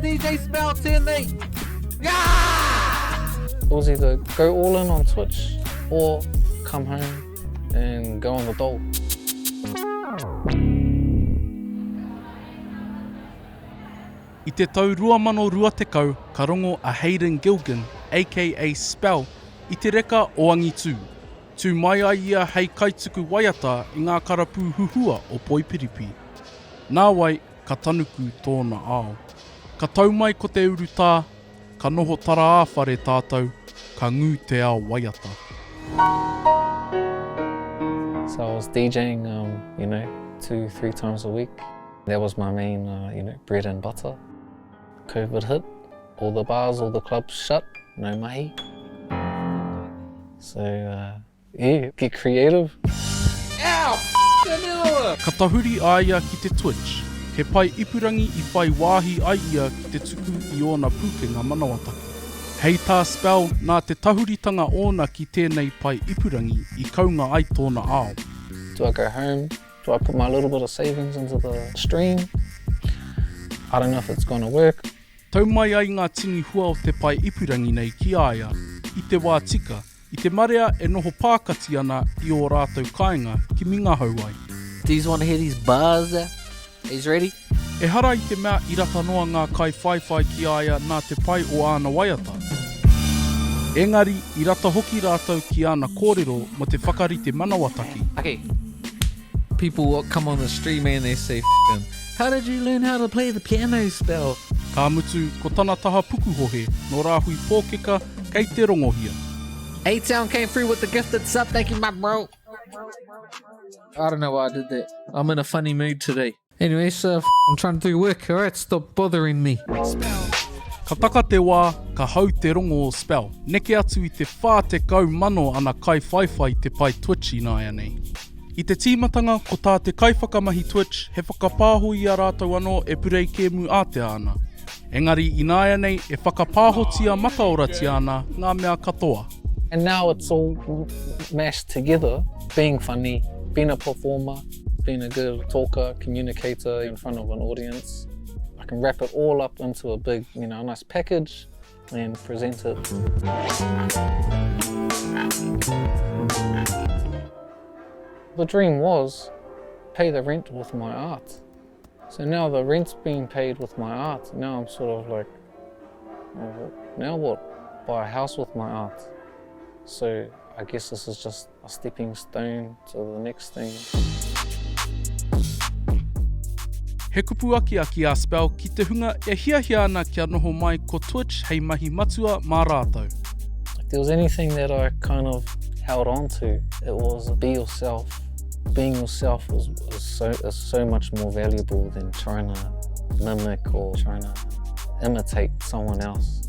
DJ Spell tēnei. Yeah! It was either go all in on Twitch or come home and go on the dole. I te tau 2020 ka rongo a Hayden Gilgan, aka Spell, i te reka o Angitū. Tū mai ai ia hei kaituku waiata i ngā karapū huhua o Poipiripi. Nāwai, ka tanuku tōna ao. Ka tau mai ko te urutā, ka noho tara-ā-whare tātou, ka ngū te ao waiata. So I was DJing, um, you know, 2, 3 times a week. That was my main, uh, you know, bread and butter. COVID hit, all the bars, all the clubs shut, no mahi. So, uh, yeah, get creative. Ow, f***ing hell! Ka tahuri a ia ki te Twitch, he pae ipurangi i whai wāhi ai ia ki te tuku i ōna pūkenga manawataki. Hei tā Spell, nā te tahuritanga ōna ki tēnei pae ipurangi i kounga ai tōna ao. Do I go home? Do I put my little bit of savings into the stream? I don't know if it's gonna work. Tau mai ai ngā tini hua o te pae ipurangi nei ki a ia, i te wā tika, i te marea e noho pākati ana i ō rātou kāinga kimi ngahau ai. Do you wanna hear these bars? He's ready? Ehara i te mea i rata noa ngā kaiwhaiwhai ki a ia nā te pai o āna waiata. Engari, i rata hoki rātou ki āna kōrero mō te whakarite manawataki. Okay. People come on the stream and they say f***ing, How did you learn how to play the piano spell? Ka mutu, ko tana taha pukuhohe nō Rāhui Pōkeka kei te rongohia. A-Town came through with the gifted sub, thank you my bro. I don't know why I did that. I'm in a funny mood today. Anyway, so I'm trying to do work, alright? Stop bothering me. Ka taka te wā, ka hau te rongo o Spell. Neke atu i te 40,000 ana kaiwhaiwhai i te pae Twitch ināianei. I te tīmatanga, ko tā te kaiwhakamahi Twitch he whakapāho i a rātou anō e purei kēmu ātea ana. Engari ināianei e whakapāhotia mataoratia ana ngā mea katoa. And now it's all mashed together, being funny, being a performer, being a good talker, communicator in front of an audience. I can wrap it all up into a big, you know, a nice package and present it. The dream was pay the rent with my art. So now the rent's being paid with my art. Now I'm sort of like, well, now what? Buy a house with my art. So I guess this is just a stepping stone to the next thing. He kupu akiaki a Spell ki te hunga e hiahia ana kia noho mai ko Twitch hei mahi matua mā rātou. If there was anything that I kind of held on to, it was be yourself. Being yourself is, is, so, is so much more valuable than trying to mimic or trying to imitate someone else.